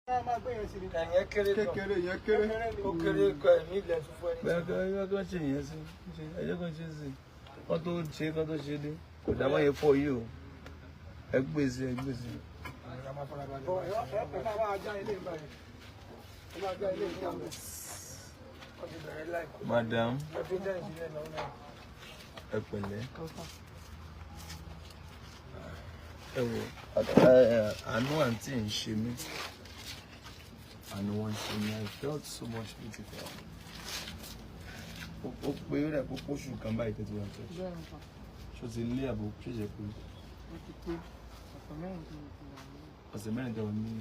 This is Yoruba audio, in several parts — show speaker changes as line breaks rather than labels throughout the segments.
Ẹ̀yẹn kéré gan.
Kékeré yẹn kéré.
Ó kéré gan, ẹ̀mí ilẹ̀ tún fún ẹni.
Bẹ́ẹ̀ kọ́ ṣe yẹn sí, ẹjọ́ kan ṣe sí. Kọ́ tó ṣe kọ́ tó ṣe dé. Kò dá wáyé fọ́ yìí o. Ẹ gbé sí, ẹ gbé sí.
Ẹ máa bá ajá ilé ìgbà yẹn. Ẹ máa ajá ilé ìgbà yẹn.
Madam, ẹ pẹ̀lẹ́. Ẹ wo, àánú àǹtí ń ṣe mí. Àánú wọn ṣe mí. I felt so much pity for her. Ó pé ó rẹ̀ kó pósù kan báyìí tẹ́tí wọn church. Ṣó ti lé àbò ṣẹ̀ṣẹ̀ pé? Ọ̀sẹ̀ mẹ́rin tẹ̀wọ̀n ní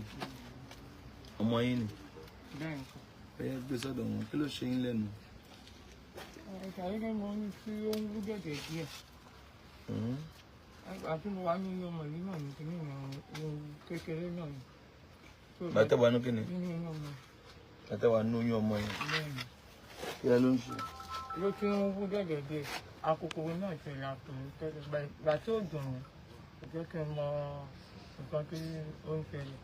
ọmọ yín ni. Ẹ yẹ gbé sọ́dọ̀ wọn, kí ló ṣe yín lẹ́nu?
Ìṣàlẹ́gbẹ́ mo ní tí ó ń wú gẹ̀gẹ̀ díẹ̀. Àti mo wà nínú ọmọ yìí náà ní kíní ìrìn kékeré náà ni.
Bàtẹ́wà nú kíni?
Nínú ọmọ.
Bàtẹ́wà nú oyún ọmọ yẹn.
Bẹ́ẹ̀ni.
Kí ẹ ló ń ṣe?
Ló ti ń wú gẹ̀gẹ̀ díẹ̀. Akòkòrò náà ti là tó tẹ́lẹ̀. Ìgbà tí ó dùn mí, kò jẹ́ kí n mọ nǹkan tí ó ń ṣẹlẹ̀.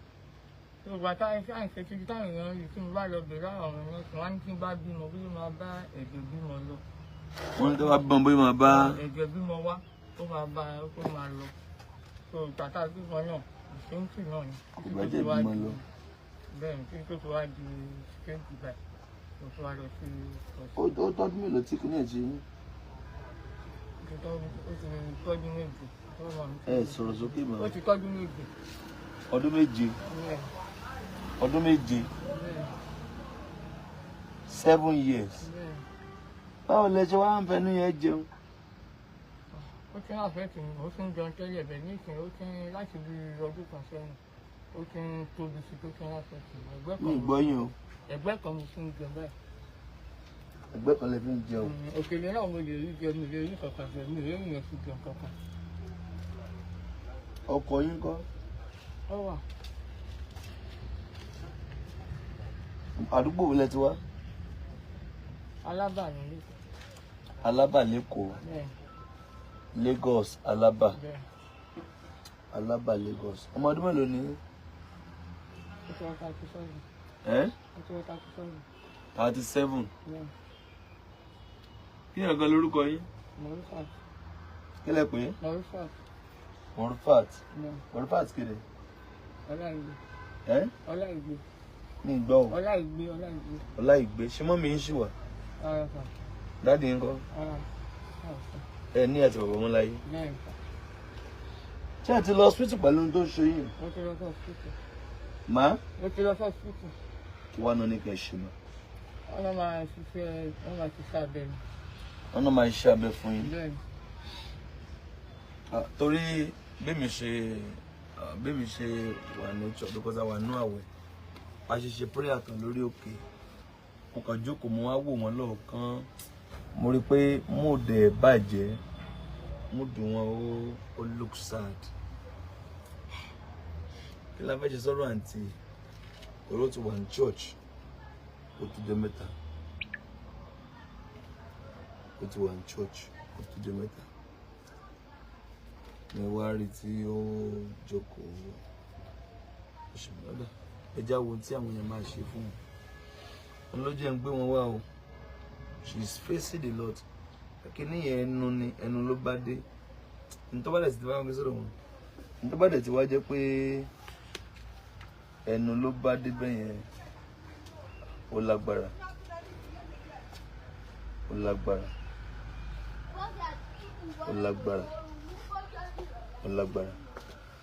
Ìgbà táyà ń ṣe títí táwọn èèyàn rí tí mo bá lọ bèèrè àwọn ọmọ yẹn, wọ́n á ní tí n bá bímọ bí ó máa bá ẹ̀jẹ̀ bímọ lọ.
Wọ́n ní tó bá bímọ bóyá máa bá.
Ẹ̀jẹ̀ bímọ wá, ó máa bá ó máa lọ. So ìgbà tá a bímọ náà, ìṣéǹtì náà ni.
Kò bá jẹ́ bímọ lọ.
Bẹ́ẹ̀ ni, títí tó fi wá di ṣéǹtì báyìí, mo fi wá lọ sí
Ó tọ́dún mélòó tí kìíní ẹ̀ ṣe yín?
Ó ti tọ́jú méje.
Ẹ sọ̀rọ̀ sókè mọ́.
Ó ti tọ́jú méje.
Ọdún méje. Ọdún méje. 7 years. Báwo lẹ ṣe wá ń fẹnu yẹn jẹun?
Ó ti ń àfẹ́tì mi, ó ti ń jẹun tẹ́lẹ̀ bẹ́ẹ̀ nísìnyí, ó ti ń láti bí ọdún kan sẹ́yìn. Ó ti ń tóbi sí tó ti ń àfẹ́tì mi. Ẹgbẹ́ kan
Mi gbọ́ yín o.
Ẹgbẹ́ kan mo ti ń jẹun báyìí.
Ẹgbẹ́ kan lẹ fi ń jẹun.
Òkèlè náà mo lè rí jẹ, mi lè rí kankan jẹ, mi lè rí yẹn fi jẹun kankan.
Ọkọ yín kọ́?
Ó wà.
Àdúgbò wo lẹ ti wá?
Alábà ní Lẹ́kọ̀ọ́.
Alábà l'Ékòó.
Bẹ́ẹ̀.
Lagos Alábà.
Bẹ́ẹ̀.
Alábà Lagos. Ọmọ ọdún mélòó ni?
Ó ti wá 37.
Ẹ́?
Ó ti wá 37.
37.
Bẹ́ẹ̀.
Kí ni ọ̀gá lórúkọ yín?
Morufat.
Kí lẹ pè é?
Morufat.
Morufat.
Bẹ́ẹ̀.
Morufat kéde.
Ọláìgbé.
Ẹ́?
Ọláìgbé.
Mi gbọ́ o.
Ọláìgbé, Ọláìgbé.
Ọláìgbé. Ṣé mọ́mí yín ṣì wà?
Rárá sà.
Dáàdì yín kọ́?
Rárá.
Ẹ ní àti bàbá mọ́ láyé.
Bẹ́ẹ̀ sà.
Ṣé ẹ ti lọ hospital pẹ̀lú ohun tó ń ṣe yín?
Mo ti lọ sí hospital.
Má?
Mo ti lọ sí hospital.
Kí wàá náà ní kẹ́ ẹ ṣe mọ́?
Wọ́n máa ṣiṣẹ́, wọ́n máa ṣiṣẹ́ abẹ ni.
Wọ́n náà máa ṣiṣẹ́ abẹ fún yín.
Bẹ́ẹ̀ ni.
Torí bẹ́mi ṣe wà ní church because a wà nú àwẹ̀, a ṣe ṣe prayer kan lórí òkè. Mo kàn jókòó, mo wá wò wọ́n lọ́ọ̀kan. Mo rí i pé mood ẹ̀ bàjẹ́, mood wọn ó look sad. Kí la fẹ́ ṣe sọ́rọ̀ àǹtí? Òró ti wà ní church, ó tó jẹ́ mẹ́ta. Ó ti wà ní church, ó tó jẹ́ mẹ́ta. Mo wá rí tí ó jókòó oṣù mọ́dà. Ẹ já wo tí àwọn èèyàn máa ṣe fún wọn. Òun ló jẹ́ ń gbé wọn wá o. She is facing a lot. Kíní yẹn ẹnu ni ẹnu ló bá dé. Ntọ́ bá dẹ̀ ti wá gbé sọ́dọ̀ wọn. Ntọ́ bá dẹ̀ ti wá jẹ́ pé ẹnu ló bá dé bẹ́ẹ̀ yẹn, ó lágbára. Ó lágbára. Ó lágbára. Ó lágbára.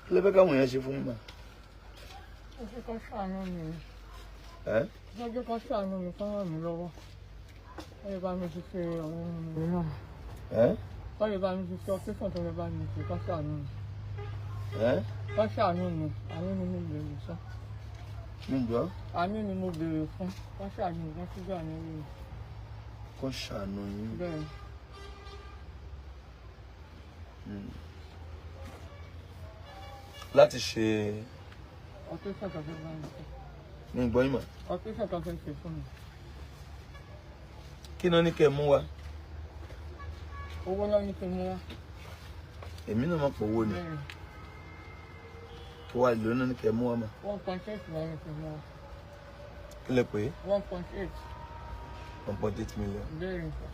Kí lẹ fẹ́ káwọn èèyàn ṣe fún yín mà?
Ó fẹ́ kọ́ ṣàánú mi.
Ẹ́?
Ó fẹ́ kọ́ ṣàánú mi kọ́ ràn mí lọ́wọ́. Wọ́n lè bá mi ṣiṣẹ́ ọ̀run mi náà.
Ẹ́?
Wọ́n lè bá mi ṣiṣẹ́ ọ́fíìsì tó lè bá mi ṣe kọ́ ṣàánú mi.
Ẹ́?
Kọ́ ṣàánú mi. Àánú ni mo béèrè fún.
Mi gbọ́.
Àánú ni mo béèrè fún. Kọ́ ṣàánú mi, kọ́ ṣíjú àánú mi.
Kọ́ ṣàánú yín.
Bẹ́ẹ̀.
Láti ṣe.
Ọ́fíìsì tó fẹ́ bá mi ṣe.
Mi gbọ́ yín mà.
Ọ́fíìsì tó fẹ́ ṣe fún mi.
Kí ni wọ́n ní kẹ́ ẹ mú wá?
Owó náà ní kí n mú wá.
Èmi náà mọ̀ pé owó ni. Kí wàá lò ní kẹ́ mú wa mà.
1.8 million ti mú wa.
Kí lẹ pé?
1.8.
1.8 million.
Bẹ́ẹ̀ ni sà.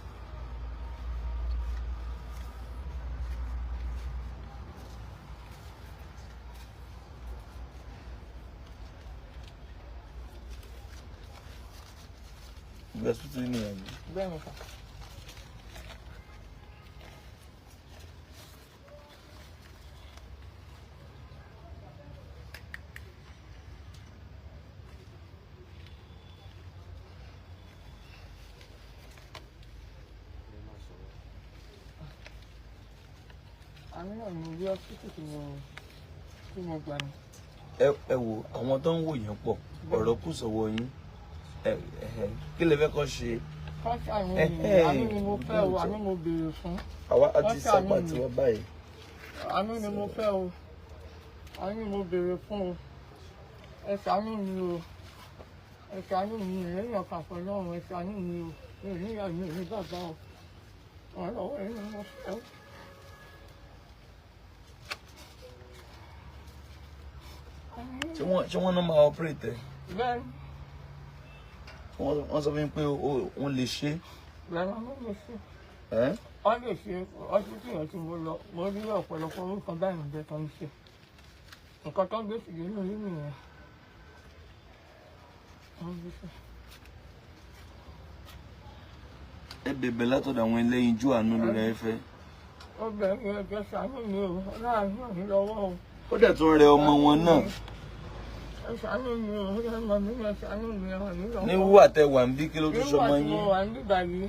Ìgbà tuntun ní ìyàwó.
Bẹ́ẹ̀ ni sà. Àmì náà ni bí ọ́fíìsì tí mo gbà ní.
Ẹ wo àwọn tó ń wò yẹn pọ̀, ọ̀rọ̀ kù sọ̀wọ́ yín. Ẹ ẹ kí lè fẹ́ kọ́ ṣe?
Kọ́ńtà mi ni àánú ni mo fẹ́ o, àánú mo béèrè fún.
Àwa á ti sápá tiwa báyìí.
Àánú ni mo fẹ́ o, àánú ni mo béèrè fún o. Ẹ ṣàánú mi o, ẹ ṣàánú mi lẹ́yìn ọkàn pẹ̀lú ọ̀run, ẹ ṣàánú mi o. Mi ò níyà, mi ò ní bàbá o. Ọ̀rọ̀ ẹ̀yin ni mo fẹ́ o.
Ṣé wọ́n náà máa operate ẹ̀?
Bẹ́ẹ̀ni.
Wọ́n sọ fún mi pé wọ́n lè ṣe.
Bẹ́ẹ̀ni, wọ́n lè ṣe. Wọ́n lè ṣe ọ́sítì yẹn tí mo lọ, mo rí ọ̀pọ̀lọpọ̀ orúkọ báyìí ń bẹ tó ń ṣe. Nǹkan tó ń gbé sì nínú orí nìyẹn. Wọ́n lè ṣe.
Ẹ bẹ̀bẹ̀ látọ̀dọ̀ àwọn ẹlẹ́yinjú àánú lórí afẹ́fẹ́.
Ó bẹ̀rẹ̀ ẹgbẹ́ ṣàánú mi o, láàánú mi lọ́wọ́ o.
Ó dẹ̀ tún rẹ ọmọ wọn náà.
Ẹ ṣàánú mi o, ọmọ mi ẹ ṣàánú mi, ràn mí lọ́wọ́.
Ní wúwà tẹ wà ń bí kí ló tún ṣọmọ yín?
Nígbà tí mo wà níbí báyìí,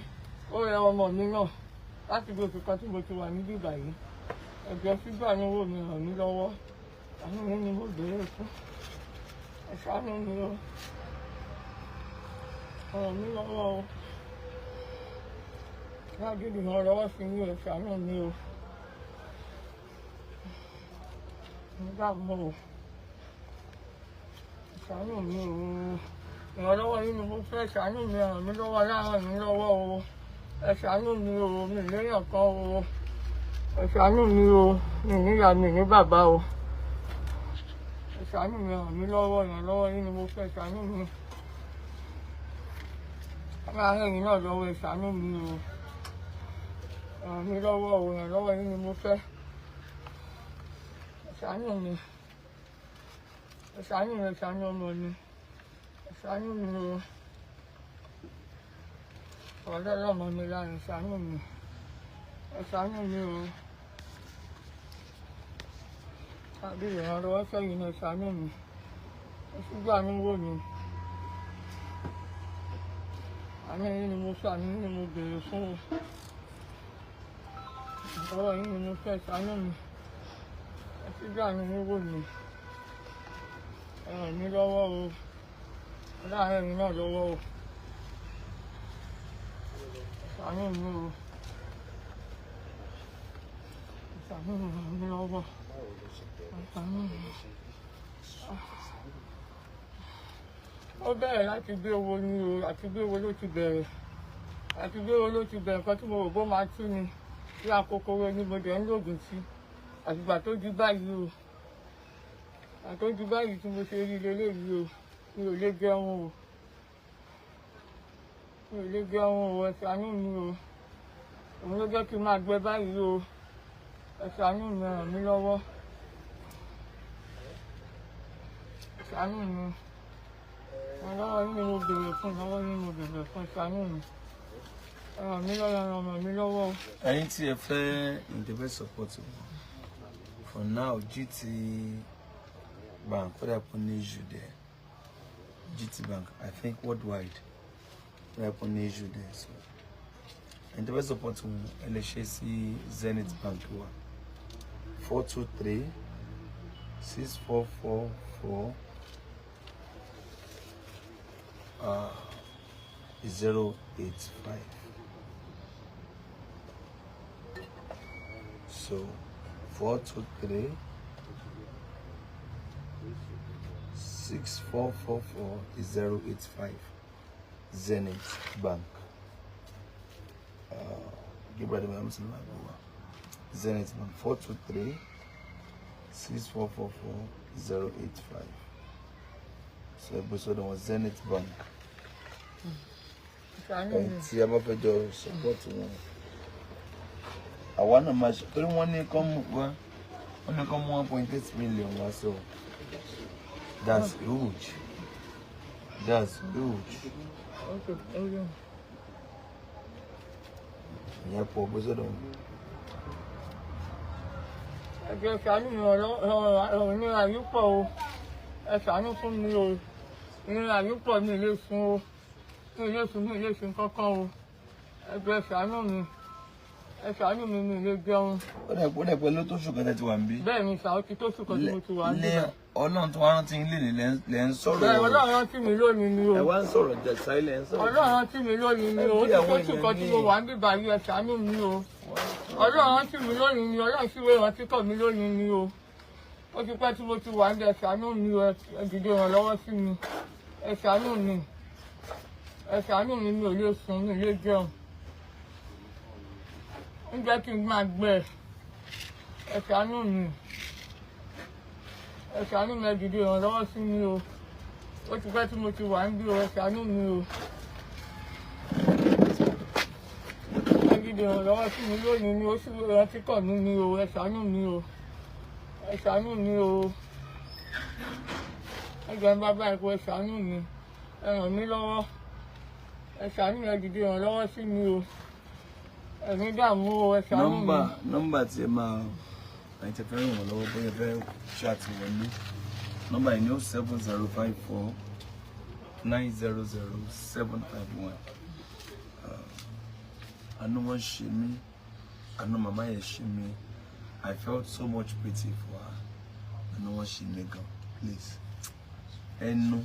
ó rẹ ọmọ mi náà láti bí oṣù kan tí mo ti wà níbí báyìí. Ẹ̀jẹ̀ sígbà ni owó mi ràn mí lọ́wọ́. Àánú mi ni mo béèrè fún. Ẹ ṣàánú mi o. Ràn mí lọ́wọ́ o. Lágídí ràn lọ́wọ́ sí mi o, ṣàánú mi o. Nígbà mo o. Ṣàánú mi o. Ìrànlọ́wọ́ yín ni mo fẹ́, ṣàánú mi, ràn mí lọ́wọ́, láàárọ̀ mi lọ́wọ́ o. Ẹ ṣàánú mi o, mi léèyàn kan o. Ẹ ṣàánú mi o, mi níyà, mi ní bàbá o. Ẹ ṣàánú mi, ràn mí lọ́wọ́, ìrànlọ́wọ́ yín ni mo fẹ́, ṣàánú mi. Láàárọ̀ yín náà lọ́wọ́, ẹ ṣàánú mi o. Ràn mí lọ́wọ́ o, ìrànlọ́wọ́ yín ni mo fẹ́. Ẹ ṣàánú mi. Ẹ ṣàánú mi, ẹ ṣàánú ọmọ mi. Ẹ ṣàánú mi o. Ọ̀rọ̀ ọlọ́mọ mi lára, ẹ ṣàánú mi. Ẹ ṣàánú mi o. Tàbí ìrànlọ́wọ́ sẹ́yìn náà, ẹ ṣàánú mi. Ẹ ṣíjú àánú wò mí. Àánú yín ni mo fẹ́, àánú yín ni mo béèrè fún o. Ọ̀rọ̀ yín ni mo fẹ́, ẹ ṣàánú mi. Ẹ ṣíjú àánú yín wò mí. Ẹ ràn mí lọ́wọ́ o. Láàárọ̀ mi náà lọ́wọ́ o. Ṣàánú mi o. Ṣàánú mi, ràn mí lọ́wọ́. Ṣàánú mi. Ó bẹ̀rẹ̀ láti gbé owó ní o, àti gbé owó ló ti bẹ̀rẹ̀. Àti gbé owó ló ti bẹ̀rẹ̀, nǹkan tí mo rò bó máa tú ni. Bí akókòrò ni mo dẹ̀ ń lògùn sí. Àtìgbà tó di báyìí o. Àtọ́jú báyìí tí mo ṣe rí leléyìí o, mi ò lè jẹun o. Mi ò lè jẹun o, ẹ ṣàánú mi o. Òun ló jẹ́ kí n máa gbẹ báyìí o. Ẹ ṣàánú mi, ràn mí lọ́wọ́. Ẹ ṣàánú mi. Ìrànlọ́wọ́ yín ni mo béèrè fún, ìrànlọ́wọ́ yín ni mo béèrè fún, ẹ ṣàánú mi. Ẹ ràn mí lọ́wọ́, ràn ọmọ mi lọ́wọ́ o.
Ẹ̀yin tí ẹ fẹ́ ìdẹ́fẹ́ support wọn for now, GT Bank, what happened issue there? GT Bank, I think worldwide, what happened issue there? So, and the best support wọn, ẹ lè ṣe sí Zenith Bank wa 423 6444 085. So 423 6444 085, Zenith Bank. Gabriel Zenith Bank 423 6444 085. So ẹ gbé sọ́dọ̀ wọn, Zenith Bank.
Ṣàánú
Ẹ̀yin
mi.
tí a bá fẹ́ jọ support wọn, àwa náà máa ṣe, torí wọ́n ní kán mú wá, wọ́n ní kán mú 1.8 million wá. So that's huge, that's huge.
Okay, okay.
Ìyẹn pọ̀, gbé sọ́dọ̀ wọn.
Ẹ jọ̀ọ́, ṣàánú mi. Ọ̀rọ̀ ìnira yìí pọ̀ o. Ẹ ṣàánú fún mi o. Ìnira yìí pọ̀, mi lè sùn o, mi lè sùn, mi lè sùn kankan o. Ẹ jọ̀ọ́, ṣàánú mi, ẹ ṣàánú mi, mi lè jẹun.
Ó dẹ̀ pẹ̀lú tó ṣùgbọ́n tẹ́ ti wà níbí.
Bẹ́ẹ̀ ni sà, ó ti tó sùn kan tí mo ti wà
Lé
níbẹ̀.
Ọlọ́run tó wá rántí yín lè ní lẹ́ ń sọ̀rọ̀.
Bẹ́ẹ̀, Ọlọ́run rántí mi lónìí ni o.
Ẹ wá ń sọ̀rọ̀ jẹ̀sà ilẹ̀ ń sọ̀rọ̀.
Ọlọ́run rántí mi lónìí ni o. Ó
Ẹ bí
ti tó
àwọn
sùn kan tí
èèyàn
mo
ní-
wà níbí báyìí. Ẹ ṣàánú mi o. Ọlọ́run rántí mi lónìí ni. Ọlọ́run sì wé rántí kọ̀ mí lónìí ni o. Ó ti pẹ́ tí mo ti wà níbẹ̀. Ẹ ṣàánú mi o. Ẹ dìde ìrànlọ́wọ́ sí mi. Ẹ ṣàánú mi, ẹ ṣàánú mi. Mi ò lè sùn, mi ò lè jẹun, ń jẹ́ kí n máa gbẹ. Ẹ ṣàánú mi, ẹ ṣàánú mi. Ẹ dìde ìrànlọ́wọ́ sí mi o. Ó ti pẹ́ tí mo ti wà níbí o. Ẹ ṣàánú mi o. Ẹ dìde ìrànlọ́wọ́ sí mi lónìí ni. Ó sì rántí kọ̀ mí ni o. Ẹ ṣàánú mi o, ẹ ṣàánú mi o. Ẹ jẹ́ ń bá báyìí kó ẹ ṣàánú mi, ẹ ràn mí lọ́wọ́. Ẹ ṣàánú mi, ẹ dìde ìrànlọ́wọ́ sí mi o. Ẹ̀mí dààmú o. Ẹ ṣàánú mi.
Nọ́mbà tí ẹ máa, ẹ̀yin tí ẹ fẹ́ ràn wọ́n lọ́wọ́, bóyá ẹ fẹ́ chat wọlé, nọ́mbà yìí ní 07054900751. Àánú wọn ṣe mí, àánú màmá yẹn ṣe mí. I felt so much pity for her. Àánú wọn ṣe mí gan. Please, ẹnu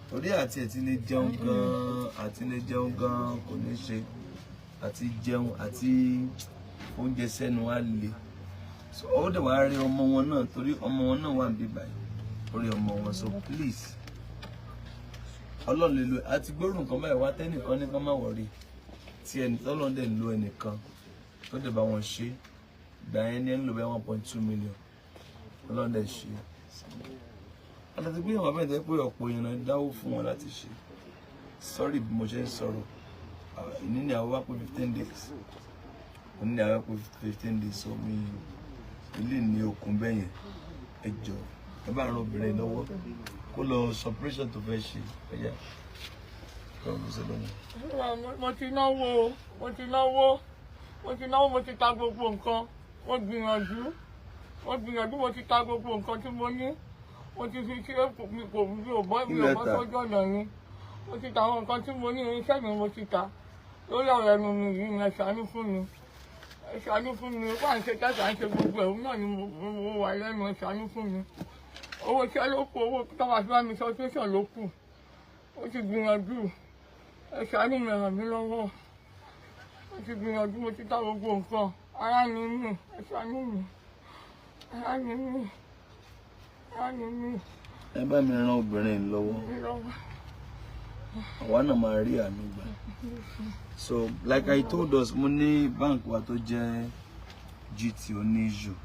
torí àti ẹ̀ ti lè jẹun gan, àti lè jẹun gan kò ní ṣe, àti jẹun àti oúnjẹ sẹ́nu á le. So ó dẹ̀ wá rí ọmọ wọn náà, torí ọmọ wọn náà wà níbí báyìí, orí ọmọ wọn. So please, Ọlọ́run lè lo àti gbórùn nǹkan báyìí wá tẹ́nìkan ní kán má wọ̀rí tí ẹni tọ́lọ́run dẹ̀ lo ẹnìkan tó dẹ̀ bá wọn ṣe. Ìgbà yẹn ní ẹni lò bẹ́ẹ̀ 1.2 million, Ọlọ́run dẹ̀ ṣe. Àti pé àwọn abẹ́rẹ́ pé ọ̀pọ̀ èèyàn náà dáwó fún wọn láti ṣe. Sorry bí mo ṣe ń sọ̀rọ̀. Ìní ni àwọn wá pé 15 days, òní ni àwọn wá pé 15 days. So mi ilé ní okun bẹ́yẹn. Ẹ jọ, ẹ bá ran obìnrin lọ́wọ́ kó lọ operation tó fẹ́ ṣe. Ẹ̀yà kọ́ ló ṣe lọ́nà.
Mo ti náwó o, mo ti náwó, mo ti náwó, mo ti ta gbogbo nǹkan. Mo gbìyànjú, mo gbìyànjú, mo ti ta gbogbo nǹkan tí mo ní. Mo ti fi ṣe kò mi kò mi ò bọ́, mi ò bọ́
Kí lẹ tà?
sójú ọ̀nà ni. Mo ti ta àwọn nǹkan tí mo ní, irinṣẹ́ mi mo ti ta. Lórí ọ̀rọ̀ ẹnu mi yìí ni. Ẹ ṣàánú fún mi, ẹ ṣàánú fún mi. Wà ń ṣe tẹ́sà, ń ṣe gbogbo ẹ̀, òun náà ni mo wà lẹ́nu. Ẹ ṣàánú fún mi. Owó iṣẹ́ ló kù, owó tọ́wọ́ àti bá mi sọ tẹ́sán ló kù. Ó ti gbìyànjú. Ẹ ṣàánú mi, ràn mí lọ́wọ́. Mo ti gbìyànjú, mo ti ta gbogbo nǹkan. Ara ni mí. Ẹ ṣàánú mi. Ara ni mí, ara ni mí.
Ẹ bá mi ran obìnrin yìí lọ́wọ́.
Mi lọ́wọ́.
Àwa náà máa rí àánú gbà. So like I told us, mo ní bank wa tó jẹ́ GT ó ní issue,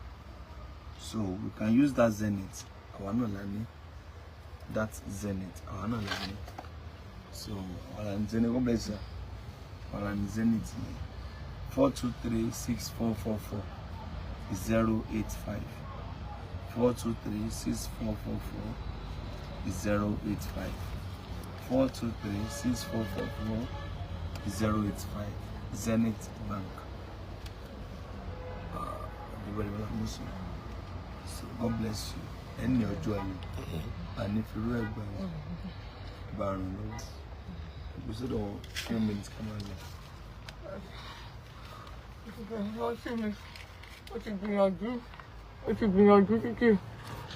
so we can use that Zenith. Àwa náà la ní that Zenith, àwa náà la ní. So àwa la ní Zenith. God bless you. Àwa la ní Zenith ní 4236444085, 4236444085, 4236444085, Zenith Bank. Everybody will have. So God bless you. Ẹni ọjọ́ ayọ̀ àní firú ẹgbà wọn bá ràn lọ́wọ́. Ìgbésọ̀dọ̀ wọn few minutes ká máa lọ.
Lọ sí mi. Ó ti gbìyànjú, ó ti gbìyànjú títí.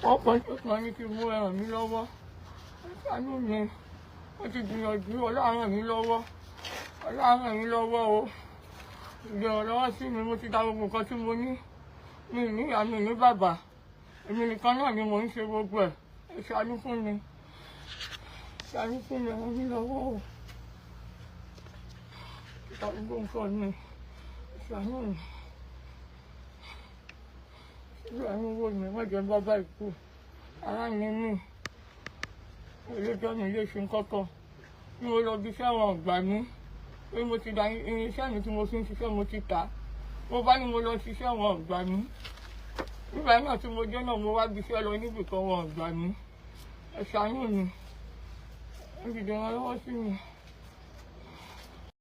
Wọ́n kàn tó kàn ní kí n mú. Ẹ ràn mí lọ́wọ́, ẹ ṣàánú mi. Ó ti gbìyànjú. Ọlọ́run ràn mí lọ́wọ́, Ọlọ́run ràn mí lọ́wọ́ o. Ìrànlọ́wọ́ sí mi. Mo ti ta gbogbo nǹkan tí mo ní. Mi ì ní ìyá, mi ì ní bàbá, èmi nìkan náà ni mò ń ṣe gbogbo ẹ̀. Ẹ ṣàánú fún mi, ṣàánú fún mi, ràn mí lọ́wọ́ o. Ta gbogbo nǹkan mi. Ṣàánú mi, ṣàánú wo mi, má jẹ́ n bá bá ikú. Ara ni mí. Olójọ́ mi lè ṣe kọ́kọ́. Bí mo lọ bí iṣẹ́ wọn ò gbà mí. Pé mo ti da irinṣẹ́ mi tí mo fi ń ṣiṣẹ́ mo ti tà á. Mo bá ní mo lọ ṣiṣẹ́ wọn ò gbà mí. Nígbà náà tí mo dé náà mo wá bí iṣẹ́ lọ níbìkan wọn ò gbà mí. Ẹ ṣàánú mi. Ẹ dìde wọn lọ́wọ́ sí mi.